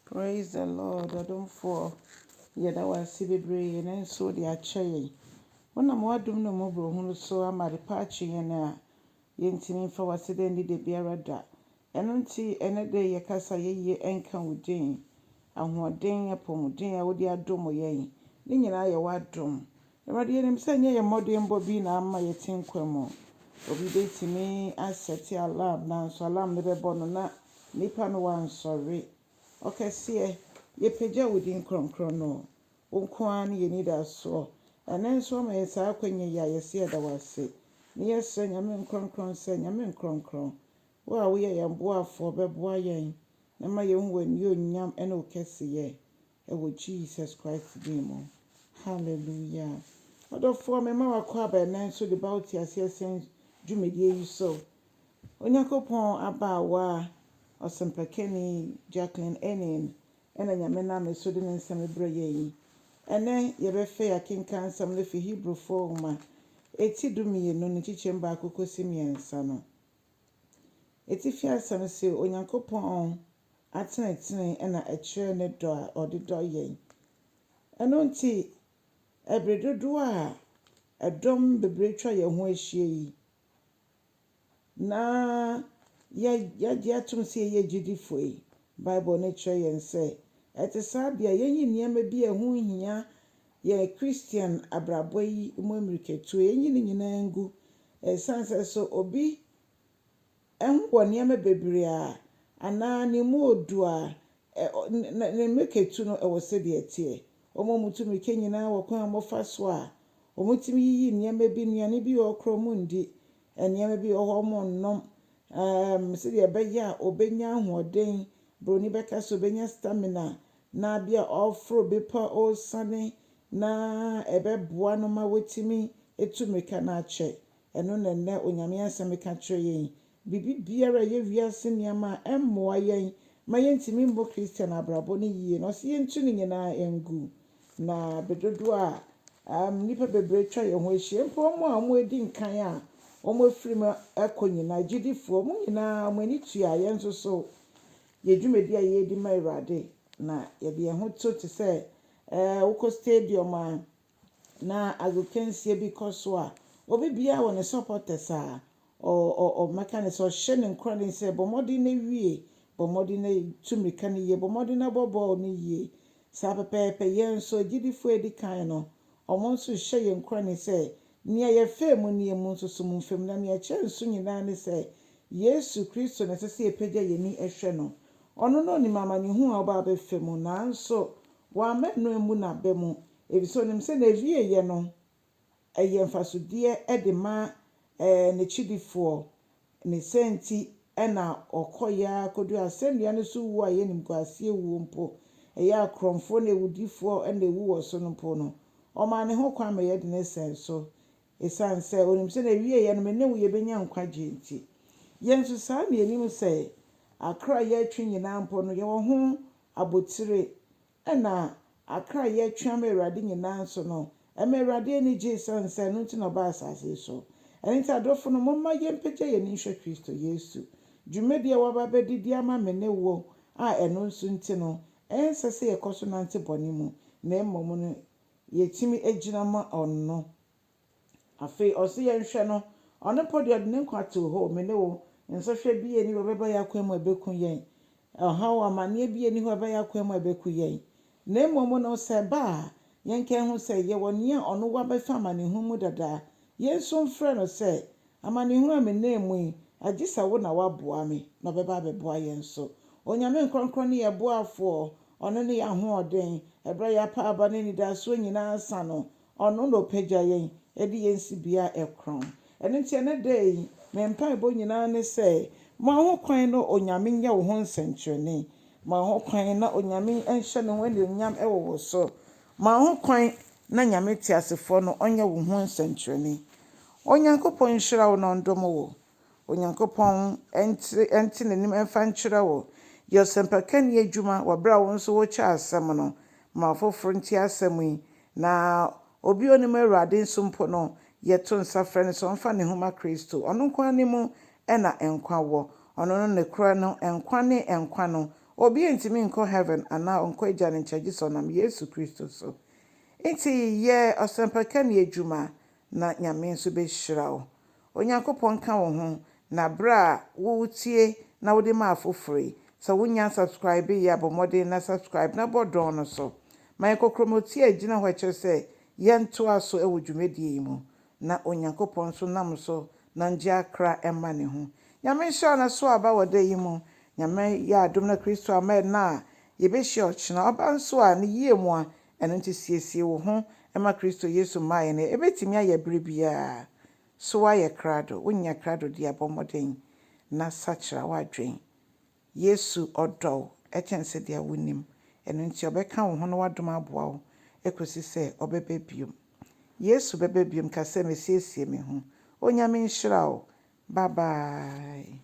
Praise the Lord ɔdomfoɔ yɛda wo ase bebree nanso wode akyɛ yɛn. Wonam w'adom ne mmɔborɔhunu so ama adepa akye yɛn a yɛntumi mfa w'aseda nni da biara da. Ɛno nti ɛnɛ da yi yɛkasa yɛyie ɛnka wo din. Ahoɔden, apɔmuden a wode adom yɛn ne nyinaa yɛ w'adom. Awurade yɛnim sɛ ɛnyɛ yɛn mmɔdenbɔ bi na ama yɛte nkwa mu. Obi bɛtumi asɛte alarm nanso alarm no bɛbɔ no na nipa no wansɔre. Ɔkɛseɛ, yɛpagya wo din kronkron no. Wo nko ara ne yɛn anidasoɔ. Ɛnnɛ nso ama yɛn saa akwanya yi a yɛse yɛda wo ase. Na yɛsrɛ Nyame nkronkron sɛ, Nyame nkronkron, wo a woyɛ yɛn boafoɔ bɛboa yɛn na ma yɛhu w'animuonyam ne wo kɛseyɛ ɛwɔ Jesus Christ din mu. Hallelujah. Ɔdɔfoɔ, mema wakɔ aba ɛnnɛ nso de ba wo te aseɛ sɛn dwumadie yi so. Onyankopɔn abaawa ɔsɛmpakani Jacqueline Enin ɛna Nyame nam so de ne nsɛm brɛ yɛn yi. Ɛnɛ yɛbɛfɛ yɛ akenkan nsɛm no fi Hebrewfoɔ nwoma eti 12 ne nkyekyɛm 1 kɔsi 3 no. Etifi asɛm sɛ Onyankopɔn atenetene ɛna ɛkyerɛ ne dɔ a ɔde dɔ yɛn. Ɛno nti, ɛbere dodoɔ a ɛdɔm bebree atwa yɛn ho ahyia yi, na yɛagye atom sɛ yɛyɛ gyidifoɔ yi, Bible no kyerɛ yɛn sɛ ɛte saa deɛ yɛnyi nneɛma bi a ɛho nhia yɛn Christian abrabɔ yi mu mmirikatuo, yɛnyi ne nyinaa ngu. Ɛsiane sɛ so obi ɛho wɔ nneɛma bebree a anaa ne mu odu a ne mmirikatu no ɛwɔ sɛdeɛ ɛteɛ. Wɔn a wɔtu mmirika nyinaa wɔ kwan a wɔfa so a wɔtumi yiyi nneɛma bi, nnuane bi wɔ hɔ koraa wɔnndi, nneɛma bi wɔ hɔ wɔnnom, sɛdeɛ ɛbɛyɛ a obenya ahoɔden, Broni bɛka sɛ obenya stamina na bia ɔforo bepɔ ɔresane na ɛbɛboa no ma watumi etu mmirika no akyɛ. Ɛno na nnɛ Onyame asɛm ka kyerɛ yɛn. Biribi biara a ɛyɛ wiase nneɛma a ɛmmoa yɛn ma yɛntumi mmɔ Christian abrabɔ no yie no, ɔse yɛntu ne nyinaa ngu. Na bere dodoɔ a nnipa bebree atwa yɛn ho ahyia, mpo wɔn a wɔadi nkan a wɔafiri mu kɔ nyinaa, agyidifoɔ, wɔn nyinaa wɔn ani tua yɛn nso so yɛn dwumadi a yɛredi ma Awurade. Na yɛde yɛn ho to te sɛ wokɔ stadium a na agokansie bi kɔ so a, obi biara wɔ ne supporters a ɔmmɛka ne sɛ ɔhyɛ ne nkuran sɛ bɔ mmɔden na wie, bɔ mmɔden na tu mmirika no yie, bɔ mmɔden na bɔ bɔɔl no yie. Saa pɛpɛɛpɛ yɛn nso agyidifoɔ a edi kan no, wɔn nso hyɛ yɛn nkuran sɛ nea yɛfaa mu nie mu nso so mu mfam na nea ɛkyerɛ nso nyinaa ne sɛ Yesu Kristo na ɛsɛ sɛ yɛpagya yɛn ani hwɛ no. Ɔno no onim amanehunu a ɔba abɛfa mu nanso wamma no ammu n'aba mu efisɛ onim sɛ n'awieeɛ no ɛyɛ mfasodeɛ de ma n'akyidifoɔ. Ne sɛ nti ɛna ɔkɔeɛ ara kɔduru asɛnnua no so wu a ɛyɛ animguaseɛ wuo mpo, ɛyɛ akorɔmfoɔ ne awudifoɔ na ewu wɔ so no mpo no, ɔmaa ne ho kwan ma yɛde ne sɛn so. Esiane sɛ onim sɛ n'awieeɛ no me ne wo yɛbɛnya nkwagye nti. Yɛn nso saa na yɛnim sɛ akra a yɛretwe nyinaa mpo no, yɛwɔ ho abotire ɛna akra a yɛretwe ama Awurade nyinaa nso no, ɛma Awurade ani gye esiane sɛ ɛno nti na ɔbaa asase yi so. Ɛno nti adɔfo no, momma yɛmpagya yɛn ani nhwɛ Kristo Yesu. Dwumadi a waba abɛdidi ama me ne wo a ɛno nso nti no, ɛnsɛ sɛ yɛkɔ so nante bɔne mu, na mmom no, yɛtumi gyina ma ɔno. Afei ɔse yɛnhwɛ no, ɔno mpo deɛ ɔde ne nkwa too hɔ, me ne wo, nsɔhwɛ bi ani hɔ ɛbɛba yɛn akwan mu a ɛbɛku yɛn. Ɔhaw, amanneɛ bi ani hɔ ɛbɛba yɛn akwan mu a ɛbɛku yɛn. Na mmom no, sɛ ɛba a, yɛnka ho sɛ yɛwɔ nea ɔno wabɛfa amanehunu mu dada. Yɛn nso mfrɛ no sɛ, amanehunu a menam mu yi, agye sɛ wo na woaboa me, na ɔbɛba abɛboa yɛn nso. Onyame nkronkron ne yɛn boafoɔ, ɔno ne yɛn ahoɔden. Ɛberɛ a yɛapa aba ne anidasoɔ nyinaa sa no, ɔno na ɔpagya yɛn de yɛn si bea a ɛkorɔn. Ɛno nti ɛnnɛ da yi, me mpaebɔ nyinaa ne sɛ, ma ho kwan na Onyame nyɛ wo ho nsɛnkyerɛnne. Ma ho kwan na Onyame nhyɛ ne ho anuonyam wɔ wo so. Ma ho kwan na Nyame teasefoɔ no ɔnyɛ wo ho nsɛnkyerɛnne. Onyankopɔn nhyira wo na ɔndom wo. Onyankopɔn nte n'anim mfa nkyerɛ wo. Yɛ ɔsɛmpakani adwuma wɔ berɛ a wo nso wokyɛ asɛm no. Ma afoforɔ nte asɛm yi. Na obi a onim Awurade nso mpo no, yɛto nsa frɛ no sɛ ɔmfa ne ho ma Kristo. Ɔno nko ara ne mu ɛna nkwa wɔ. Ɔno no ne korɛ no, nkwa ne nkwa no. Obi ntumi nkɔ heaven anaa ɔnkɔ Agya no nkyɛn gye sɛ ɔnam Yesu Kristo so. Nti yɛ ɔsɛmpakani adwuma na Nyame nso bɛhyira wo. Onyankopɔn nka wo ho na berɛ a woretie na wode ma afoforɔ yi, sɛ wonnya nsubscribe yɛ a, bɔ mmɔden na subscribe na bɔ dɔn no so. Ma yɛn kokromoti a ɛgyina hɔ a ɛkyerɛ sɛ yɛntoa so wɔ dwumadie yi mu na Onyankopɔn nso nam so na ngye akra mma ne ho. Nyame nhyira wo na so aba wɔ da yi mu. Nyame yɛ adom na Kristo ama ɛna a yɛbɛhyia ɔkyena. Ɔba nso a ne yie mu a, ɛno nti siesie wo ho ma Kristo Yesu mmaeɛ no. Ɛbɛtumi ayɛ berɛ biara. So woayɛ krado? Wonyɛ krado deɛ a, bɔ mmɔden na sakyera w'adwen. Yesu ɔdɔ wo kyɛn sɛdeɛ wonim. Ɛno nti ɔbɛka wo ho na w'adom aboa wo kɔsi sɛ ɔbɛba biom. Yesu bɛba biom ka sɛ mesiesie me ho. Onyame nhyira wo. Bye bye.